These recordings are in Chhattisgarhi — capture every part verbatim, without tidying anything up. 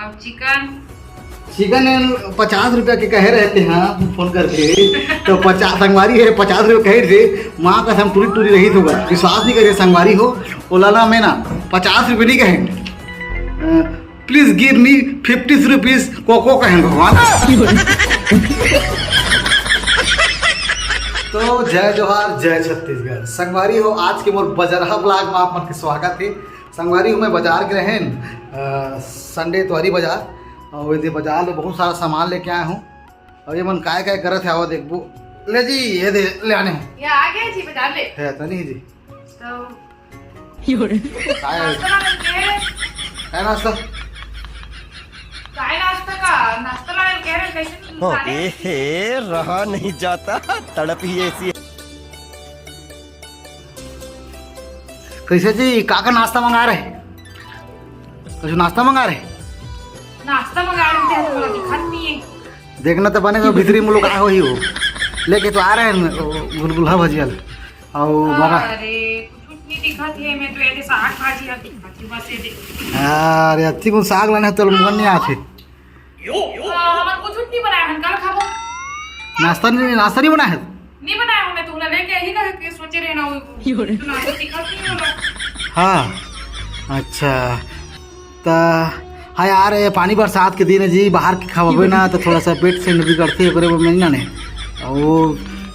अब चिकन। चिकन पचास रुपया के कहे रहे थे, हाँ, फोन करके। तो पचास, संगवारी हे, पचास रुपया कहे थे, माँ कसम टूरी टूरी रही होगा, विश्वास नहीं करे संगवारी हो। ओला ना मैं ना पचास रुपये नहीं कहे, please give me fifty rupees कोको कहे भगवान। तो जय जोहार, जय छत्तीसगढ़। संगवारी हो, आज के मोर बजरहा vlog में आप मन के स्वागत है। संगवारी हो, मैं बाजार के रहेन, अ, संडे इतवारी बाजार, और ये बाजार में बहुत सारा सामान लेके आया हूँ। और ये मन काय काय करत है, आवा देखबो। ले जी, ये दे, ले आने हैं। ये आ गए जी बाजार ले। है तो नहीं जी। तो काय है? नाश्ता बना के। काय नाश्ता? काय नाश्ता का? नाश्ता बना के रहे, कैसे नहीं खाने? ए, रहा नहीं जाता, तड़प ही ऐसी है। कैसे जी, का का नाश्ता मंगा रहे? कुछ नाश्ता मंगा रहे? नाश्ता मंगा रहे थे, हमारा दिखत नहीं है। देखना तो बनेगा, भीतरी में लोग आए हो ही हो। लेके तो आ रहे हैं वो गुलगुला भजिया ले। और बड़ा अरे, कुछ नहीं दिखत है, मैं तो ये साग भाजी है दिखत है, बस ये दे। अरे, अच्छी कौन साग लाने हैं, तो मन नहीं आते। हाँ, हमन कुछ नहीं बनाए हन, कल खाबो। नाश्ता नहीं, नाश्ता नहीं बनाया है? नहीं बनाया हमने, तो उन्हें लेके यही कहे के सोचे रहे ना, वो यो रे। तो नाश्ता दिखा नहीं होगा। हाँ, अच्छा, त हाँ यार, ये पानी बरसात के दिन है जी, बाहर के खवाबे ना तो थोड़ा सा पेट से बिगड़ते, ओकरे बर मैं ना ने, वो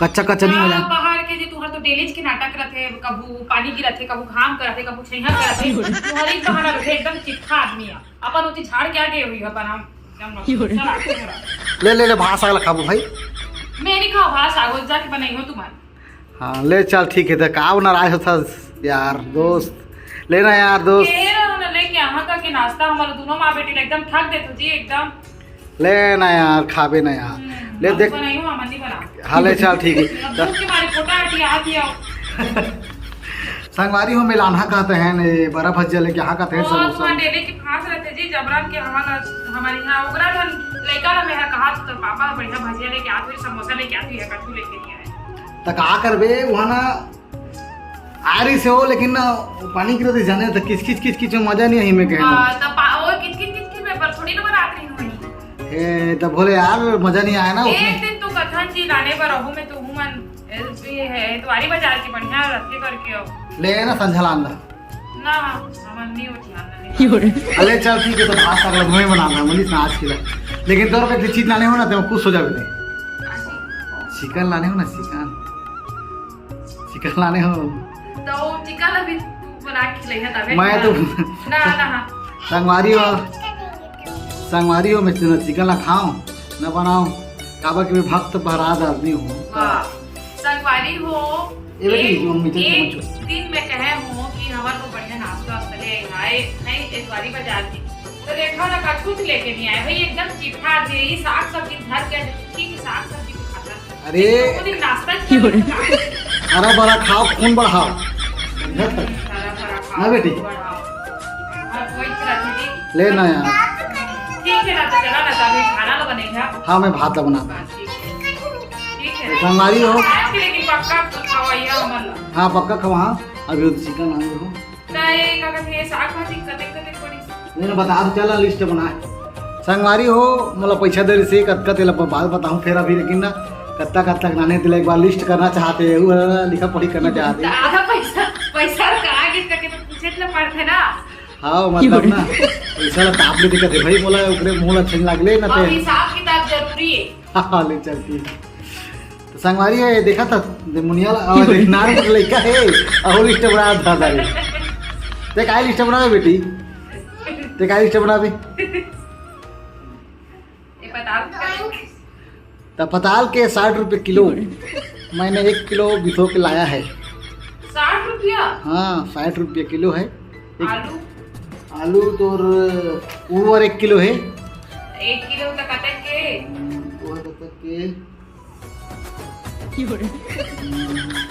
कच्चा कच्चा नहीं हो जाए। हाँ, बाहर के जी, तुहर तो डेलीज के नाटक रहते, कभू पानी गिरते, कभू घाम करते, कभू छैहा करते, तुहर एक बहाना रहते, एकदम चिट्ठा आदमी है। अपन ओती झाड़ के आगे हुई अपन हम एकदम यो रे। चल, आगे चल। ले, ले, ले, भात साग ला खाबो भाई। मैं नहीं खाओ भात साग, वो जाके बनाई हो तुम्हारे। हाँ, ले चल, ठीक है, तो का नाराज होता यार दोस्त, लेना यार दोस्त। ये रहो ना लेके यहाँ का के नाश्ता, हमारे दोनों माँ बेटी ने एकदम ठग देते जी एकदम। लेना यार, खाबे ना यार। हम्म, ले हम देख। बनाई हो, हम नहीं बना। हाँ, ले चल, ठीक है। अब भूख के मारे फोटा हटी, आ दिया। संगवारी हो, मिलाना कहते हैं ने, बड़ा भजिया लेके यहाँ कहते हैं, हाँ, समोसा। वहाँ डेली के खास रहते जी, जबरन के हमारा, हमारे यहाँ ओकरा धन लइका ला मेरा कहा तो पापा बढ़िया भजिया लेके आते हुए, समोसा लेके आते हुए, कछु लेके नहीं आए। त का करबे, वहाँ ना आरी से हो, लेकिन ना पानी गिरते जाने तो किच किच किच किच में मजा नहीं आई, मैं कहना। हाँ, तो पा-, वो किच किच किच किच में पर थोड़ी ना बरात रही हुई। ए, तब बोले यार, मजा नहीं आया ना एक उसमें। दिन तू कथन जी लाने पर रहू में तू हूँ मन, ए, ये है, इतवारी बाजार की बढ़िया रखे करके हो। ले ना संझा लान ला। ना, हमन नहीं होती, हमन नहीं। अरे चल ठीक है, तो भात साग ला मैं बना ला, मनीष ना आज के ला। लेकिन तोर पे चीज लाने हो ना, तो खुश हो जावे। चिकन लाने हो ना, चिकन। चिकन लाने हो। तो चिकन अभी तू बना के खिलाई है तबे मैं तो ना, ना, हाँ। संगवारी हो, संगवारी हो, मैं चिकन ला खाऊं, न बनाऊं, काबर के मैं भक्त प्रहलाद आदमी हूँ। वाह, संगवारी हो, ये बेटी, एक, जो मीठे एक चम्मच हो। दिन में कहे हूँ कि हमारे को बढ़िया नाश्ता वास्ता ले आए, नहीं, इतवारी बाजार में। तो देखो ना, कछु तो लेके नहीं आए भाई, एकदम चिट्ठा दे, ये साग सब्जी धर के, ठीक साग सब्जी को खाता है। अरे। तो दिन नाश्ता ही कर लेता। हरा भरा खाओ, खून बढ़ाओ। हरा भरा खाओ, ना बेटी? खून बढ़ाओ। हाँ, वही तरह दीदी। ले ना यार। ठीक है ना, तो चला ना, तभी खाना तो बनेगा। हाँ, मैं भात ला बना। हाँ, ठीक है। ठीक है। संगवारी हो। आज के लेकिन पक्का खवाइया हमन ला। हाँ, पक्का खवा, हाँ। अभी वो चिकन लाने हो। त ये का कहते हैं, साग भाजी कतेक कतेक पड़ी? नहीं ना, बता तो चल, लिस्ट बना। संगवारी हो, मोला पैसा दे से कतका तेला ब-, बात बताऊं फिर अभी, लेकिन ना कत्ता कत्ता के लाने तेला एक बार लिस्ट करना चाहते हैं, वो वाला लिखा पढ़ी करना चाहते त हैं। आधा पैसा, पैसा का आगे करके तो पूछे ला पड़थे ना। हाँ, मतलब ना, पैसा ला ताप लेते कहते भाई, मोला ओकरे मुंह ला छन लागले ना अब ते। हिसाब किताब जरूरी है। हाँ, ले चल ठीक। तो संगवारी है, देखा था, दे मुनिया ला, और देख, नार के लइका है, और लिस्ट बना था दादा। ते काय लिस्ट बनावे बेटी? ते काय लिस्ट बनावे? ये पताल का। तो पताल के साठ रुपये किलो। मैंने एक किलो बिसो के लाया है। साठ रुपया? हाँ, साठ रुपये किलो है। एक आलू? आलू तो उर्वर एक किलो है। एक किलो तो कतक के? हम्म, वो कतक के?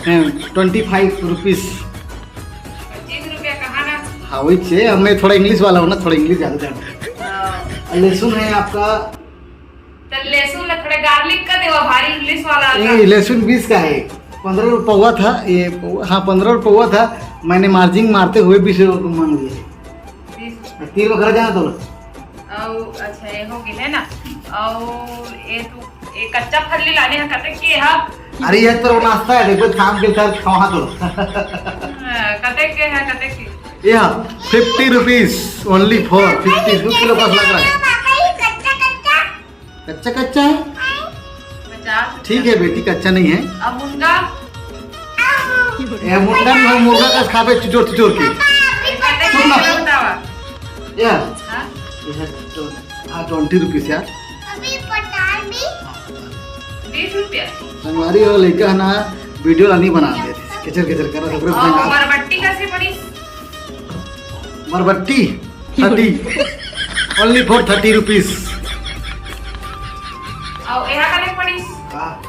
हैं, twenty five rupees। पच्चीस रुपया कहाँ ना? हाँ, वही छे, अब मैं थोड़ा इंग्लिश वाला हूँ ना, थोड़ा इंग्लिश ज़्यादा जानता हूँ। हाँ। लहसुन है आपका। तो लहसुन ला थोड़ा garlic का देवा, भारी इंग्लिश वाला आता। ये लहसुन बीस का है, पन्द्रह रुपये पौवा था, ये पौवा, हाँ, पन्द्रह रुपये पौवा था, मैंने मार्जिन मारते हुए बीस रुपये मांग लिया है। बीस। तीन बखरा जाना तो। ओ, अउ अच्छा, ये हो गे हे ना। अउ ये तू, ये कच्चा फल्ली लाने हे, कतेक के हे? अरे, ये तो नाश्ता है, देखो, शाम के सर खावा तो। हाँ, कतेक के हे, कतेक के? ये fifty rupees only for fifty, दो किलो बस लग रहा है। कच्चा कच्चा है। पचास। ठीक है बेटी, कच्चा नहीं है। अब मुनगा? ये मुनगा नहीं हो, मुर्गा का खाबे चुचोर चुचोर के। चुप ना। बतावा। या। हाँ? ये है तो, हाँ, twenty rupees यार। अभी पता भी। बीस रुपया। संगवारी हो, लइका है ना, video ला नहीं बना दे। केचर केचर कर रहा था, पूरा और जंगल। बरबट्टी कैसे पड़ी? बरबट्टी, thirty, only for thirty rupees। अउ एहा कने पड़िस? का?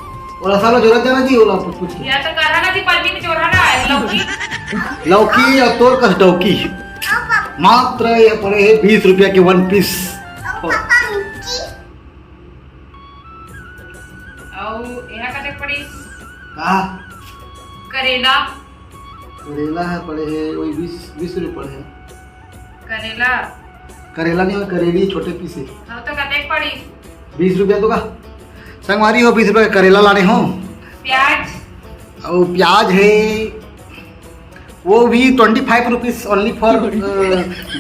ओला साला जोरत जाना जी, ओला कुछ कुछ। या तो करा ना जी, पलवी में जोरा ना है, लौकी। लौकी और तोर कस डौकी। मात्र ये पड़े हैं बीस रुपया के one piece। अउ एहा कते पड़िस? का? करेला। करेला है पड़े हैं, वही बीस, बीस रुपये पड़े हैं। करेला। करेला नहीं हो, करेली छोटे पीस है। हाँ, तो कतेक पड़ी? बीस रुपया तो का। संगवारी हो, बीस रुपया का करेला लाने हो। प्याज। और प्याज है, वो भी twenty five rupees only for, अ,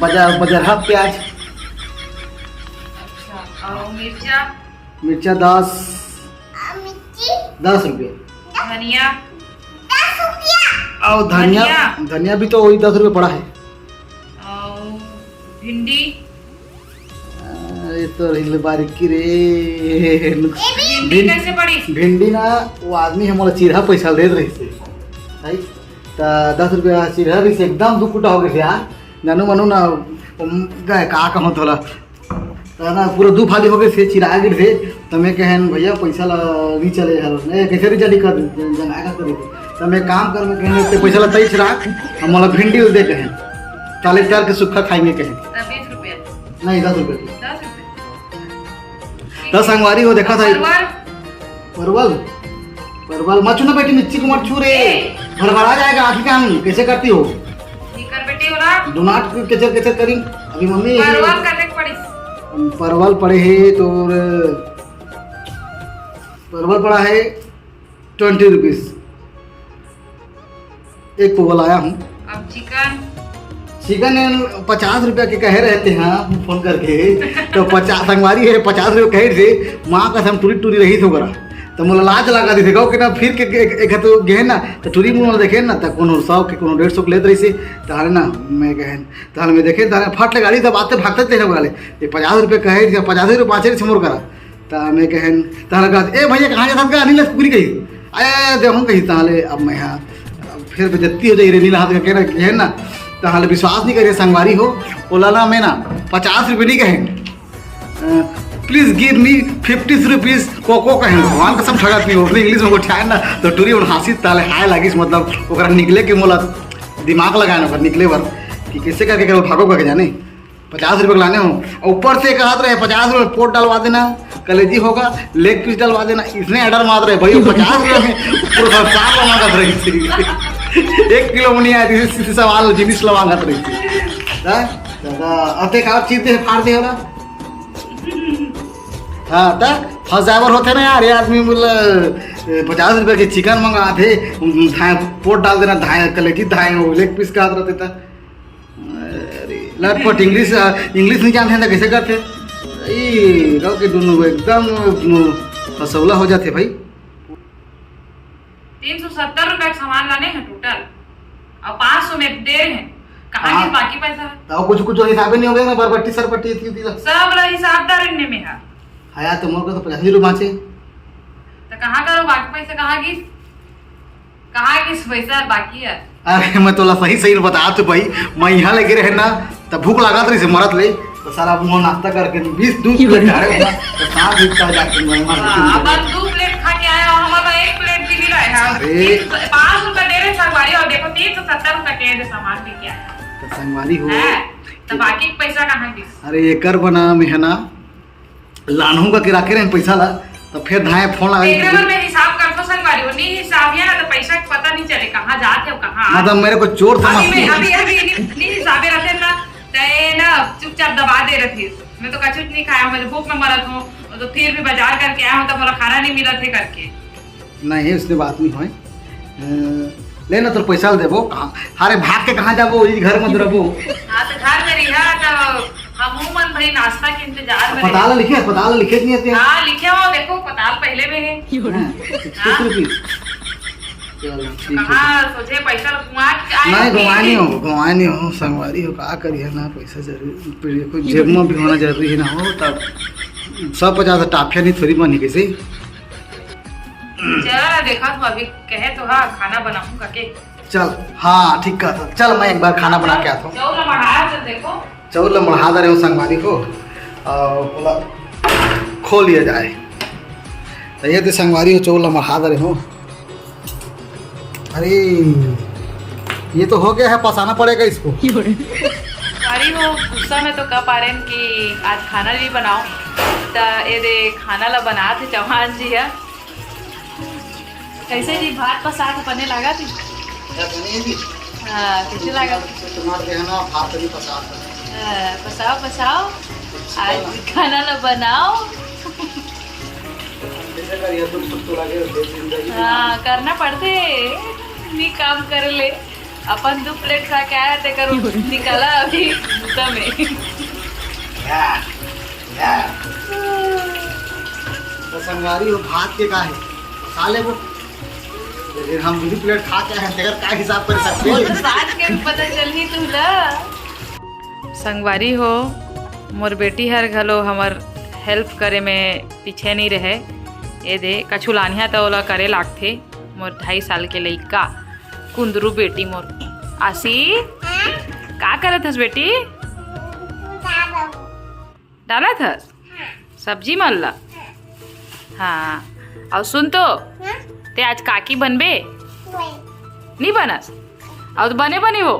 बजा-, बजरहा प्याज। अच्छा, और मिर्चा? मिर्चा दस। आ, मिर्ची? दस रुपये। धनिया? दस रुपया। और धनिया, धनिया। धनिया भी तो वही दस रुपये पड़ा है। और भिंडी? आ, ये तो रही बारीकी रे। ये भी? भिंडी भिं-, कैसे पड़ी? भिंडी ना, वो आदमी हमला चिरहा पैसा देत रहिस हे, भाई, त दस रुपया चिरहा रहिस, एकदम दू कुटा हो गइस यार। जानू मनू ना, उम, गए का कहूँ तोला, त ना पूरा दू फाली हो गइस हे, चिरा गिस हे। त मैं कहेन, "भैया, पैसा ला नहीं चले यार, ए, कैसे नहीं चली कर, जंगा कर दे।" त मैं काम कर, मैं कहेन, "ते पैसा ला तइच राख, हमला भिंडी दे," कहेन, "ताले चार के सुक्खा खाएंगे," कहेन। त बीस रुपया। नहीं, दस रुपया। दस रुपया। त संगवारी हो, देखा था। परवल? परवल? परवल मत छूना बेटी, मिर्ची को मत छू रे। ए। भड़भड़ा जाएगा आँखी का हम, कैसे करती हो? नहीं कर बेटी, हो ना? Do not केचर केचर करी। अभी मम्मी परवल कतेक पड़िस? परवल पड़े हैं तो, परवल पड़ा है twenty rupees। एक पौवा लाया हूँ। अब चिकन? चिकन पचास रुपया के कहे रहे थे, हाँ, फोन करके। तो पचास, संगवारी है, पचास रुपया कहे थे, माँ कसम टूरी टूरी रही थो करा। तो मोला लाज लगा दी थे, कहो कि ना, फिर के एक, एक हाथ गेहे ना, तो टूरी मुँह देखे ना, तो कोनो सौ के, कोनो डेढ़ सौ के लेत रही से, ताले ना, मैं कहे, ताले मैं देखे, ताले फट ले गाड़ी, तब आते भागते थे ना बोले, "ये पचास रुपया कहे थे, पचास रुपया बाँचे रहे मोर करा।" त मैं कहेन, तहला कहत, "ए भैया, कहाँ जाथस गा?" नीला कुकरी कही। "अरे, देखो," कही, "ताले अब मैं यहाँ, अब फिर बेइज्जती हो जाई रे, नीला हाथ का कहना, कहेन ना।" तहले विश्वास नहीं करे संगवारी हो, ओला ना मैं ना पचास रुपये नहीं कहेन, अ, "Please give me fifty rupees कोको," कहेन। भगवान कसम ठगत नहीं हो, उसने English में गोठियाए ना, तो टूरी उन हँसी ताले हाय लागिस, मतलब, ओकरा निकले के मोला दिमाग लगाए ना, ओकर निकले बर, कि कैसे करके करो भागो करके जाने। पचास रुपये के लाने हो, और ऊपर से कहत रहे, "पचास रुपये पोट डलवा देना, कलेजी होगा, leg piece डलवा देना।" इसने order मार रहे भाई, पचास रुपये में पूरा संसार ला मांगत रही थी। एक किलो में नहीं आया, इसी, इसी सवाल जिनिस ला मांगत रही थी। हाँ? दादा, अते का चीज दे, फाड़ दे हो ना? हाँ, त फंसावर होते ना यार, ये आदमी बोला, ए, पचास रुपये के चिकन मंगाथे, धाए पोट डाल देना, धाए कलेजी, धाए वो leg piece कहत रहते था। अरे, लटपट English, अ, English नहीं जानते हैं तो कैसे करते? ई, गाँव के दोनों एकदम, दोनों फसौला हो जाते भाई। तीन सौ सत्तर रुपया के सामान लाने हैं total, और पाँच सौ में दे रहे हैं। कहाँ हाँ। गए बाकी पैसा? तो कुछ, कुछ हिसाब ही नहीं हो गया ना, बरबट्टी सरबट्टी इतनी, इतनी। सब रहा हिसाबदार इनने में है। हाँ यार, तो मोर को तो पचास ही रुपये बाँचे। तो कहाँ करो बाकी पैसा, कहाँ गई? कहाँ किस पैसा बाकी है? अरे, मैं तोला सही सही बता तो भाई, मैं यहाँ लेके रहे ना, तब भूख लागत रही से मरत ले, तो साला मुँह नाश्ता करके बीस दू plate खा रहे हो ना, तो साथ ही खा जाके मैं मार हाँ, दूँ। अपन दो plate खा के आया, हम अब एक plate भी नहीं लाए हैं। अरे। तीन सौ, पाँच रुपए दे रहे संगवारी, और देखो, तीन सौ सत्तर रुपए के जो सामान लेके आया। तो संगवारी हो। है, तो बाकी पैसा कहाँ गई? अरे, एकर बना में है ना, लानहूँ का के राखे रहे पैसा ला, तो फिर धाए फोन लगा तेरे के। मैं हिसाब करथो संगवारी, वो नहीं हिसाब है ना, तो पैसा के पता नहीं चले, कहाँ जात है, कहाँ ना तो मेरे को चोर समझ अभी मैं, अभी, अभी नहीं, नहीं हिसाबे रहते ना, तो ये ना चुपचाप दबा दे रहती है। मैं तो कछु नहीं खाया हूँ, मैं तो भूख में मरत हूँ। तो फिर भी बाजार करके आया हूँ, तो मोला खाना नहीं मिलत हे करके। नहीं, उसने बात नहीं होय। अ, ले ना, तोर पैसा ल देबो। कहाँ? अरे, भाग के कहाँ जाबो? इही घर में तो रहिबो। हाँ, तो घर में रहिहा, तो हमहू मन भाई नाश्ता के इंतजार में पताल रहे। लिखे, पताल लिखे नहीं आते। हाँ, लिखे हो, देखो, पताल पहले में है। हाँ, हाँ। Sixty rupees. चलो, ठीक है। कहाँ सोचे पैसा घुमा के आए नहीं, हो? घुमा नहीं हो, घुमा नहीं हो, संगवारी हो, का करिए ना, पैसा जरूर, कोई जेब में भी होना जरूरी है ना हो, तब सौ पचास टाफिया नहीं थोड़ी बनी कैसे। चल, देखा तू अभी कहे तो हाँ, खाना बनाऊं करके। चल, हाँ, ठीक कहत हस। चल, मैं एक बार खाना बना के आता हूँ। चौल मढ़ा, चल देखो। चौल मढ़ा दे रहे हो संगवारी हो, और बोला खो लिया जाए। तो ये तो संगवारी हो, चौल मढ़ा दे रहे हो। अरे, ये तो हो गया है, पसाना पड़ेगा इसको। अरे, वो गुस्सा में तो कह पा रहे हैं कि आज खाना नहीं बनाओ, तो ये दे खाना ला बना थे चौहान जी है। कैसे जी, भात पसा के बने लागा थी? क्या बने जी? हाँ, कैसे लागा? तुम्हारे कहना, भात नहीं पसा था। हाँ, पसाओ, पसाओ। आज खाना ला बनाओ। कैसे करिए, दुख सुख तो लगे, दो तीन दिन। हाँ, करना पड़थे, नहीं काम करे ले। अपन दू प्लेट खा के आया, तेकर निकाला अभी जूता में। या, या। तो संगवारी हो, भात के का है? खा लेबो। लेकिन हम दू प्लेट खा के आए हैं, तेकर का हिसाब कर सकते हैं? साँझ के भी पता चलही तुला। संगवारी हो, मोर बेटी हर घलो हमर हेल्प करे में पीछे नहीं रहे। ये दे, कछु लानिहा त ओला करे लागथे। मोर ढाई साल के लइका, कुंदरू बेटी मोर। आशी, का करत हस बेटी? डालत हस सब्जी मन ला? हाँ। अउ सुन तो, ते आज काकी बनबे? नहीं बनस? अउ तो बने बने हो?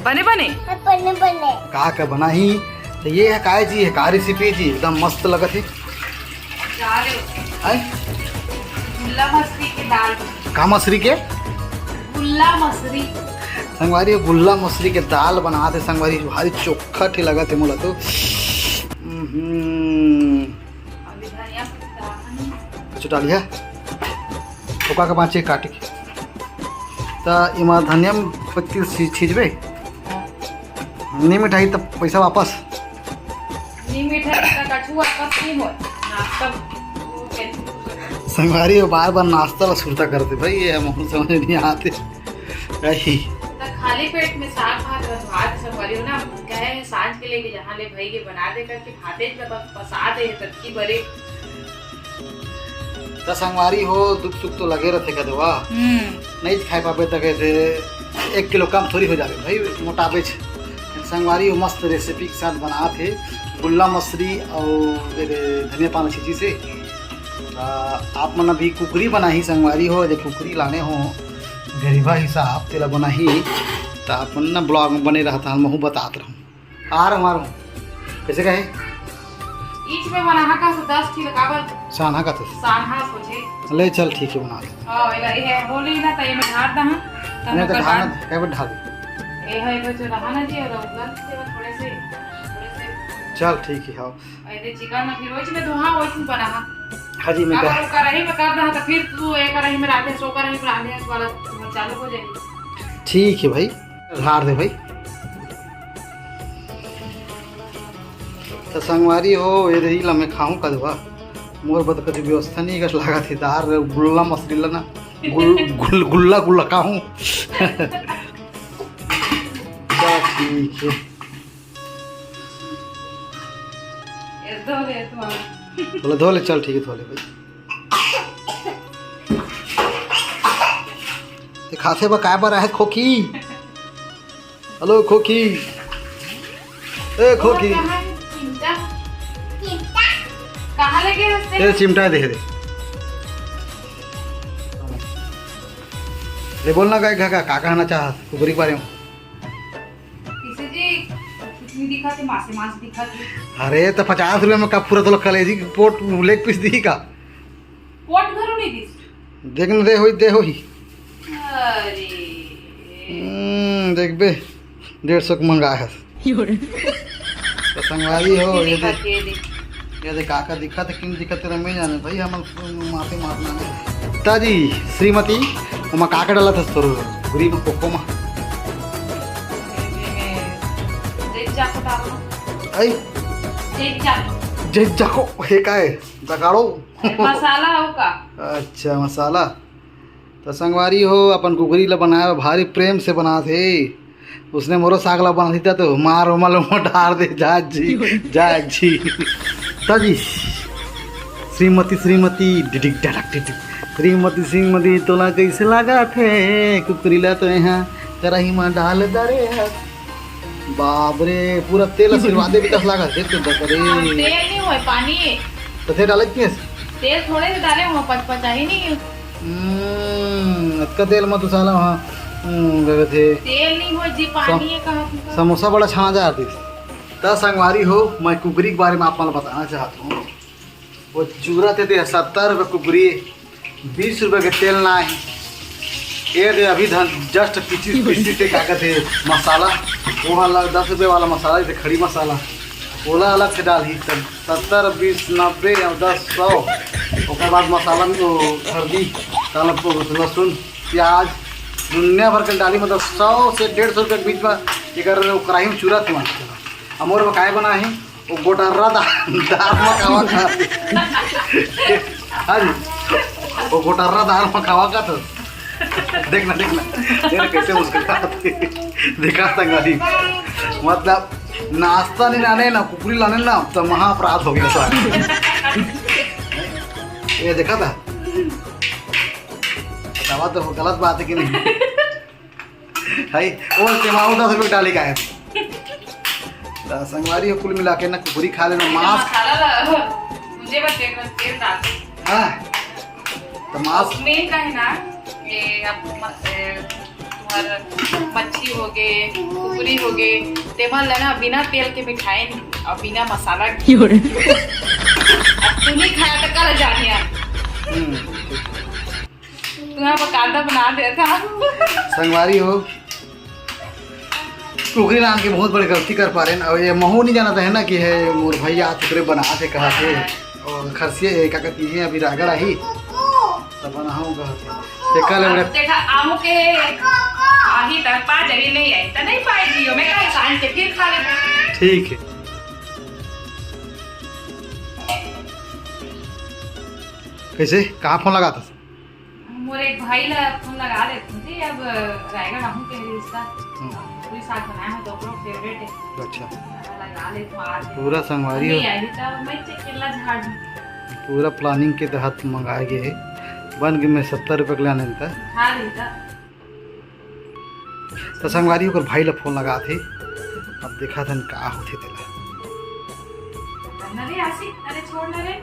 बने बने? बने बने। का का बनाही? तो ये है काय जी, है का रेसिपी जी? एकदम मस्त लगत है। जा रहे हो? हैं? गुल्ला मसरी के दाल। का मसरी के? गुल्ला मसरी। संगवारी, गुल्ला मसरी के दाल बनात हे संगवारी, भारी चोखा ठे लगत हे मोला तो। हम्म। अभी धनिया पत्ता। अच्छा, डालिया। ओका के बाँचे काटे के। त एमा धनिया पत्ती छी-, छींचबे? हाँ। नहीं मिठाई त पैसा वापस। नहीं मिठाई त कछु वापस नहीं होय। नाश्ता। संगवारी हो बार बार नाश्ता ला सुरता करते भाई, ये हम समझ नहीं आते। यही। त खाली पेट में साग भात रंधवा दे संगवारी हो ना, कहे हैं साँझ के लेके जहाँ ले भाई के बना दे करके भाते ला बस पसा दे ततकी बरे। त संगवारी हो, दुख सुख तो लगे रथे कदवा। हम्म। नहीं खाए पाबे त कैसे एक किलो कम थोड़ी हो जाबे भाई, मोटाबे छे। संगवारी हो, मस्त रेसिपी के साथ बनात हे गुल्ला मसरी अउ ये दे धनिया पान छींचिस हे। आ, आप मन अभी कुकरी बनाही संगवारी हो, ये दे कुकरी लाने हो गरीबा हिसाब तेला बनाही, त आप मन ना ब्लॉग में बने रहता, महू बतात रहूँ। आ रहा हूँ, आ रहा हूँ। कैसे कहे? ईच में बनाहा का दस किलो काबर? सानहा का तो। सानहा सोचे। ले चल, ठीक है, बना ले। हाँ, एला, ये होली ना, त ये में ढार दहा। नहीं तो ढार, कई बार ढार। ये है, ये जो रहा ना जी, और गलत से थोड़े से, थोड़े से। चल, ठीक है, हाँ। अरे, चिकन ना फिर ओइच में धोहा, ओइच में बनाहा। हाँ जी, मैं काबर कह- वो कढ़ाई में कर दहा, तो फिर तू एक कढ़ाई में रांधे, सो कढ़ाई में रांधे, इस वाला चालू हो जाएगी। ठीक है भाई। ढार दे भाई। त संगवारी हो, ये रही ला मैं खाहूँ कदवा। मोर बद कछु व्यवस्था नहीं कस लागत हे दार गुल्ला मसरी ला ना। गुल-, गुल-, गुल्ला गुल्ला खाहूँ। चल ठीक है। ये धो ले तू। बोला धो ले, चल ठीक है, धो ले भाई। ते खाथे बा काय बर आहे खोखी? हेलो खोखी, ए खोखी। कहाँ है चिमटा? चिमटा? कहाँ लगे हंसते ए हैं? चिमटा दे दे। ले बोलना काय का, का, का कहना चाहत कुकरी के बारे में? किसे जी, कुछ नहीं दिखा थे, मासे मास दिखा थे। अरे तो पचास रुपये में का पूरा तो कलेजी पोट लेग पीस दी का? पोट घरो नहीं दिस। देख न दे होई, दे होई। अरे। हम्म, देखबे, डेढ़ सौ के मंगाए हस। तो संगवारी हो, ये देख, ये देख। ये देख, का का दिखत हे, किन दिखत हे, मैं जाने भाई, हम माफी मारना नहीं। ता जी, श्रीमती, ओमा का का डालत हस तोर कुकरी में, कोको में? ये में जेट जाको डालना। आई? जेट जाको। जेट जाको, हे का हे? जकाड़ो? अरे, मसाला हो का? अच्छा, मसाला। तो संगवारी हो, अपन कुकरी ला बनाए बर भारी प्रेम से बनात हे। उसने मोरो साग ला बनाही त तो मार ओमा लो डार दे, जा जी, जा जी। तो जी, श्रीमती, श्रीमती, डिडिक डडक डिडिक। श्रीमती, श्रीमती, तोला कैसे लागत हे? कुकरी ला तो यहाँ कराही में डाल दरे हे। बाप रे, पूरा तेल सिरवा दे बिकस लागत हे, देख तो बस रे। तेल नहीं होय, पानी हे। तो तेल डालत नहीं हे? तेल थोड़े से डाले हो, पचपचा ही नहीं। हम्म, अतका तेल में तो साला वहाँ, हम्म, गए थे। तेल नहीं हो जी, पानी सम-, हे कहाँ तुमका? समोसा बड़ा छाना जा रही। त संगवारी हो, मैं कुकरी के बारे में आप मन ला बताना चाहत हूँ। वो चूरा थे, थे सत्तर रुपये कुकरी, बीस रुपये के तेल ना हे। ये दे अभी धन just पीसी, पीसी थे, का कहते, मसाला, वो वाला दस रुपये वाला मसाला, जैसे खड़ी मसाला, ओला अलग से डालही, तब सत्तर, बीस, नब्बे और दस, सौ, ओकर बाद मसाला में वो हल्दी, तब लहसुन, प्याज, दुनिया भर के डाली, मतलब सौ से डेढ़ सौ रुपये के बीच में एकर वो कढ़ाई में चूरा थी। अमोर वो काय बना है, वो गोटर्रा दा-, दार में खावा का। हाँ जी, वो गोटर्रा दार में खावा का तो। देखना, देखना, देखना कैसे मुस्कुरात हे। देखा संगवारी, मतलब नाश्ता नहीं लाने ना, कुकरी लाने ना, तो महाअपराध हो गया साहब। ये देखा था, बतावा तो गलत बात है कि नहीं? है, वो तेमा वो दस रुपये डाली का है। त संगवारी हो, कुल मिला के ना कुकरी खा लेना, मांस। मसाला ला, मुझे बस तेल, तेल डाल दे। हाँ, तो मांस। मेन का है ना, ये अब म-, ए, तुम्हार मच्छी हो गे, कुकरी हो गे, तेमन ला ना बिना तेल के मिठाए नहीं और बिना मसाला के। अब तू नहीं खाया तो कल जानिया। हम्म। तुम्हारा बकायदा बना दिया था। संगवारी हो, कुकरी लान के बहुत बड़े गलती कर पा रहे हैं। और ये महू नहीं जानत हे ना कि हे मोर भैया आज कुकरी बना थे, कहा थे। और खरसिया ये का कहती है, अभी रायगढ़ आही, तब बनाहूँ कहा थे। देखा ले अब बड़े देखा, आमू के आही तक पा जाही, नहीं आई तो नहीं पाई जियो, मैं कहा सांझ के फिर खा लेना। ठीक है। कैसे, कहाँ फोन लगा था? मोर एक भाई ला फोन लगा लेते जी, अब रायगढ़ आहूँ के रिश्ता। हम्म। पूरी साग बनाए हो तो ओकरो फेवरेट है। अच्छा। लगा ले तो आज। पूरा संगवारी हो। नहीं आई तो मैं चेक केला झाड़। पूरा प्लानिंग के तहत मंगाए गए है। बन के मैं सत्तर रुपये के लाने था। हाँ, रही था। तो संगवारी ओकर भाई ला फोन लगा थे, अब देखा थन का होथे तेला। अरे आशी, अरे छोड़ ना रे।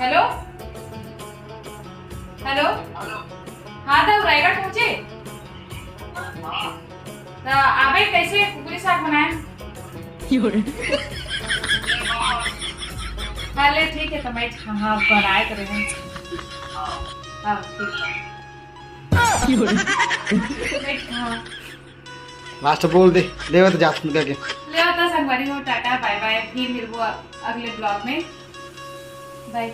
Hello, hello. हाँ, तो रायगढ़ पहुँचे? तो आबे कैसे कुकरी साग बनाए? हाँ, ले ठीक है, तो मैं हाँ, हाँ, बनाए तो रहे। हाँ, ठीक है। लास्ट बोल दे, लेवत जात उनका के। लेवत संगवारी हो, टाटा, बाय बाय, फिर मिलबो अगले ब्लॉग में। बाय।